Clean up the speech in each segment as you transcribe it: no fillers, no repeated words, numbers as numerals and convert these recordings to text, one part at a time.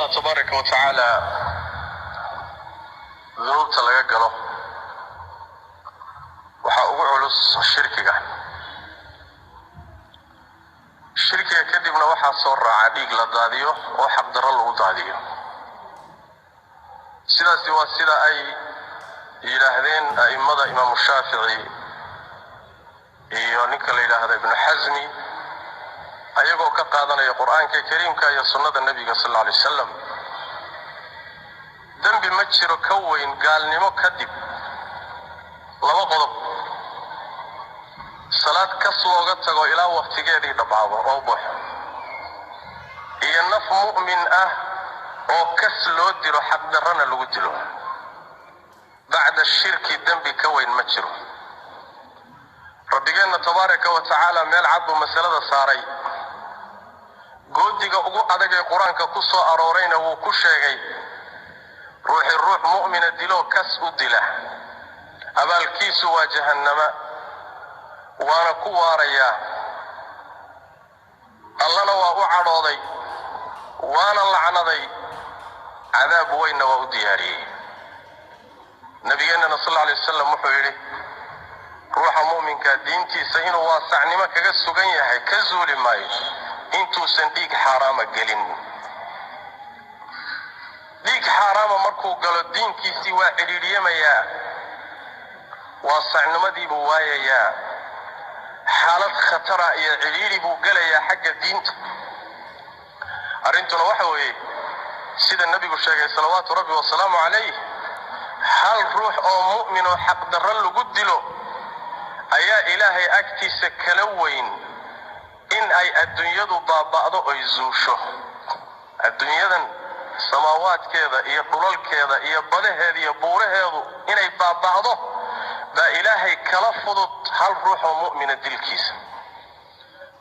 Allah tabaaraka wa tacaala dunuubta laga galo waxaa ugu culus shirkiga. Shirkiga kadibna waxaa soo raaca dhiig la daadiyo oo xaqdarro lagu daadiyo. Sidaasi waa sida ay yidhaahdeen a'immada Imaamu Shaafici iyo ninka la yidhaahda Ibnu Xasmi, ayagoo ka qaadanaya Qur'aanka Kariimka iyo sunnada Nebiga sal alla alay wasalam. Dembi ma jiro ka weyn gaalnimo kadib laba qodob: salaad kas looga tago ilaa waktigeedii dhabcaado oo baxo, iyo naf mu'min ah oo kas loo dilo, xaqdarrana lagu dilo. Bacda shirki dembi ka weyn ma jiro. Rabbigeenna tabaaraka wa tacaala meel cad buu masalada saaray. Goodiga ugu adag ee Qur-aanka ku soo aroorayna wuu ku sheegay: ruuxii ruux mu'mina diloo kas u dila, abaalkiisu waa jahannama, waana ku waarayaa. Allana waa u cadhooday, waana lacnaday, cadaab weynna waa u diyaariyey. Nabigeennana sal alay wasalam wuxuu yidhi: ruuxa mu'minka diintiisa inuu waasacnimo kaga sugan yahay ka zuuli maayo intuusan dhiig xaaraama gelin. Dhiig xaaraama markuu galo, diinkiisii waa cidhiidhyamayaa, waasacnimadiibuu waayayaa, xaalad khatara iyo cidhiidhi buu gelayaa xagga diinta. Arrintuna waxa weeye sida Nebigu sheegay salawaatu rabbi wasalaamu calayh: hal ruux oo mu'min oo xaqdarro lagu dilo ayaa Ilaahay agtiisa kala weyn in ay adduunyadu baaba'do oy zuusho. Adduunyadan samaawaadkeeda iyo dhulalkeeda iyo badaheeda iyo buuraheedu inay baaba'do baa Ilaahay kala fudud hal ruux oo mu'mina dilkiisa.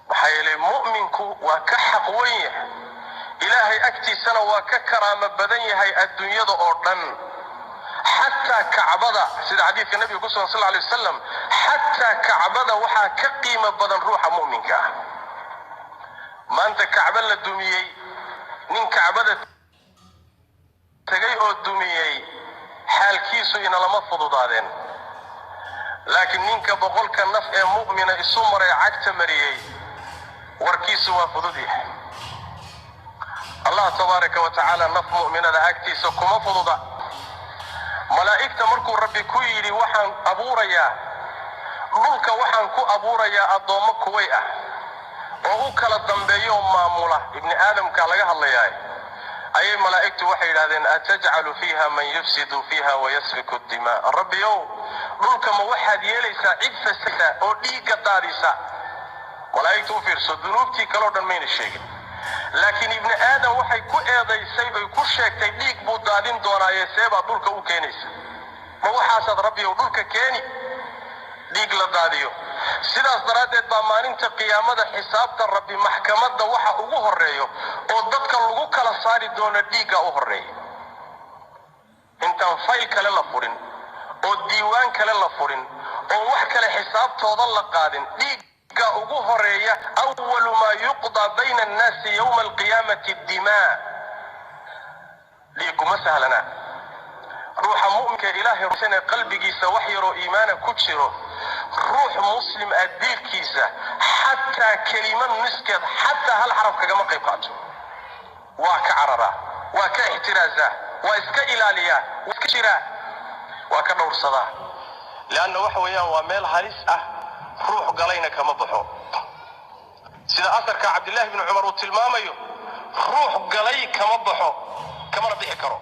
Maxaa yeelay, mu'minku waa ka xaq weyn yahay, Ilaahay agtiisana waa ka karaamo badan yahay adduunyada oo dhan, xataa Kacbada. Sida xadiidka Nabiga ku sugan sal alay wasalam, xataa Kacbada waxaa ka qiimo badan ruuxa mu'minka ah. Maanta Kacbo la dumiyey, nin Kacbada tegay oo dumiyey, xaalkiisu inalama fududaadeen, laakiin ninka 100-ka naf ee mu'mina isu maray, cagta mariyey, warkiisu waa fudud yahay. Allah tabaaraka wa tacaala naf mu'minada agtiisa kuma fududa. Malaa'igta markuu Rabbi ku yidhi: "Waxaan abuurayaa dhulka, waxaan ku abuurayaa addoommo kuway ah oo u kala dambeeyo maamula," ibni aadamka laga hadlayaa, ayay malaa'igtu waxay yidhahdeen: "Atajcalu fiiha man yufsidu fiiha wayasfiku dimaa? Rabbiyow, dhulka ma waxaad yeelaysaa cid fasida oo dhiigga daadisa?" Malaa'igtu, u fiirso, dunuubtii kaleo dhan mayna sheegin, laakiin ibni aadam waxay ku eedaysay oy ku sheegtay dhiig buu daadin doonaaye, see baad dhulka u keenaysa? Ma waxaasaad, Rabbiyow, dhulka keeni, dhiig la daadiyo? Sidaas daraaddeed baa maalinta qiyaamada xisaabta Rabbi, maxkamadda, waxa ugu horreeyo oo dadka lagu kala saari doono dhiigga u horreeya. Intaan fayl kale la furin oo diiwaan kale la furin oo wax kale xisaabtooda la qaadin, dhiigga ugu horeeya. Awalu maa yuqdaa bayna annaasi yowma alqiyaamati dimaa. Dhiiggu ma sahlana. Ruuxa mu'minka Ilaahay rumaysan ee qalbigiisa wax yaroo iimaana ku jiro, ruux muslim ah dilkiisa xataa kelimo niskeed, xataa hal xaraf kagama qayb qaato. Waa ka cararaa, waa ka ixtiraasaa, waa iska ilaaliyaa, waa iska jiraa, waa ka dhowrsadaa, leanna waxa weeyaan waa meel halis ah, ruux galayna kama baxo. Sida asarka Cabdillahi bni Cumar uu tilmaamayo, ruux galay kama baxo, kamana bixi karo.